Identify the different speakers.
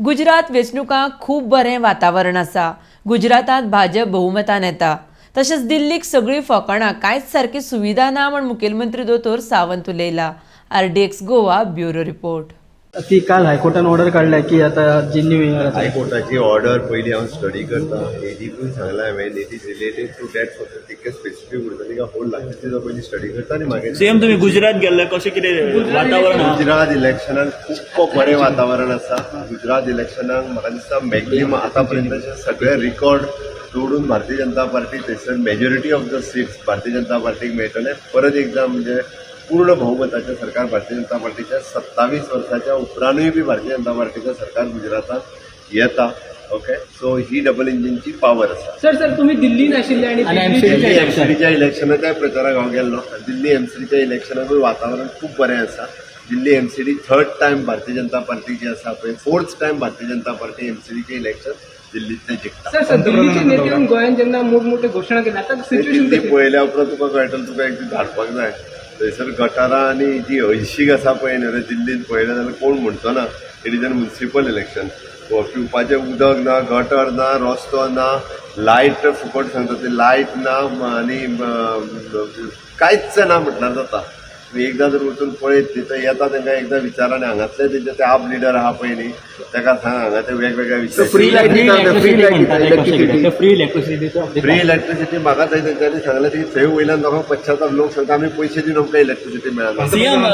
Speaker 1: गुजरात वेंचणुकांक खूब बरें वातावरण आसा. गुजरातांत भाजप बहुमतान येता. तशेंच दिल्लीक सगळीं फकाणां, कांयच सारकी सुविधा ना म्हूण मुखेलमंत्री दोतोर सावंत उलयला. RDX Goa, bureau report.
Speaker 2: ती काल हायकोर्टान ऑर्डर काडल्या की आता जी न्यू
Speaker 3: हायकोर्टाची ऑर्डर पयली हांव स्टडी करता. एजीकूय सांगलां हांवें, it is related to that फक्त तितकें स्पेसिफीक उरता. तिका होल लागता, तिचो पयली स्टडी करता आनी मागीर.
Speaker 4: सीएम, तुम्ही गुजरात गेल्ले, कशें कितें वातावरण आहा?
Speaker 3: गुजरात इलेक्शनाक खूब बरें वातावरण आसा. गुजरात इलेक्शनाक म्हाका दिसता मॅक्झिमम आतां पर्यंतचे सगळे रिकॉर्ड तोडून भारतीय जनता पार्टी थंयसर majority of the seats Bharatiya Janata पार्टीक मेळटले. परत एकदां म्हणजे पूर्ण बहुमताचें सरकार भारतीय जनता पार्टीच्या, 27 वर्साच्या उपरांतूय बी भारतीय जनता पार्टीचें सरकार गुजरातांत येता. ओके, सो ही डबल इंजिनची पावर आसा.
Speaker 5: सर सर, तुम्ही दिल्लीन आशिल्ले आणि
Speaker 2: आणि
Speaker 5: दिल्लीचे
Speaker 3: दिल्ली एमसीडीच्या इलेक्शनाच्या प्रचाराक हांव गेल्लो. दिल्ली एमसीडीच्या इलेक्शनाकूय वातावरण खूब बरें आसा. दिल्ली MCD third time Bharatiya Janata party जी आसा पळय, fourth time Bharatiya Janata party एमसीडीचे election दिल्लींतलें जिखता.
Speaker 5: Sir sir, दिल्लीचे नेते येऊन गोंयांत जेन्ना मोठमोठे घोशणा केल्या, आता सिच्युएशन
Speaker 3: दिल्ली पळयल्या उपरांत तुका कळटलें, तुका एकदां धाडपाक जाय थंयसर. गटारां आनी जी हळशीक आसा पळय न्हय रे दिल्लीन, पळयलें जाल्यार कोण म्हणचो ना it is an municipal election. पिवपाचें उदक ना, गटर ना, रस्तो ना, लायट फुकट सांगता ती लायट ना आनी कांयच ना म्हटल्यार जाता. तुमी एकदां जर वचून पळयत न्ही तर येता तांकां एकदां विचार आनी हांगातले तेंचे ते आप लिडर आहा पळय न्ही, ताका सांग हांगा ते वेगवेगळ्या विशय.
Speaker 4: फ्री इलेक्ट्रिसिटी, फ्री इलेक्ट्रिसिटीचो.
Speaker 3: फ्री इलेक्ट्रिसिटी म्हाका थंय तेंच्यांनी सांगलें, ती थंय वयल्यान लोकांक पश्चाताप. लोक सांगता, आमी पयशे दिवन आमकां इलेक्ट्रिसिटी मेळना.
Speaker 4: सीएम.